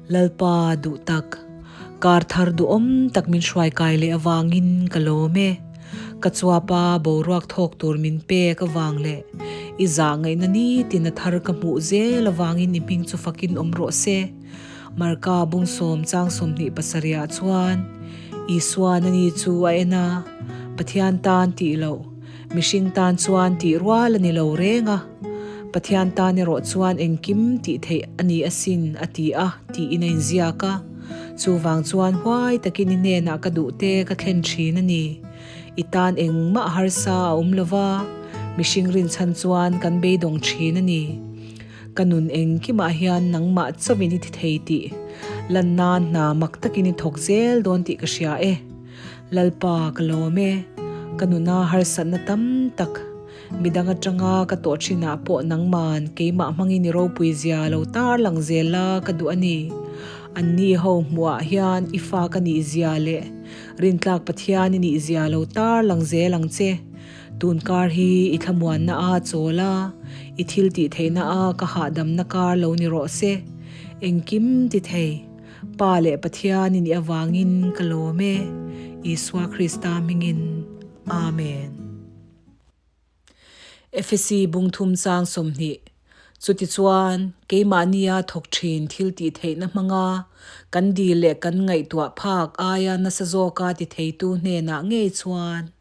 Lalpa duh tak, kar thar duhawm tak min hruai kai leh avangin ka lawm e. Ka chuapa boruak thawk tur min pek avang leh i zah ngaihna nitin a thar ka hmuh zel avangin i hming chu fakin awm rawh se. Marka bungsawm chang 27 ah chuan Isuan ani chu a en a, Pathian tan tih loh, mihring tan chuan tih rual a ni lo reng a, Pathian tan erawh chuan engkim tih theih a ni asin a ti a tiin a inziak a. Chuvang chuan huai takin i hnenah ka duh te ka thlen thin a ni. I tan engmah harsa a awm lova, mihring rinchhan chuan kan beidawng thin a ni. Ka nun engkimah hian nangmah chauhin i ti thei tih lan nan hna mak takin i thawk zel dawn tih ka hria e. Lalpa ka lawm e, ka nuna harsatna tam tak midang atanga ka tawh thinah pawh nangman keimah hmangin i ropui zia lo tar lang zel la ka duh a ni. Anni ho hmuhah hian i fa ka nih zia leh rintlak Pathian i nih zia lo tar lang zel ang che. Tun kar hi i thlamuanna a chawl a, i thil tih theihna a ka hahdamna kar lo ni rawh se. Engkim ti thei, Pa leh Pathian i nih avangin ka lawm e, Isua Krista hmingin. Amen. Efesi bungthum chang 20. Chutichuan, keimahnia thawk thin thil tih theihna hmanga kan dil leh kan ngaihtuah phak aia nasa zawka ti theitu hnenah ngei chuan.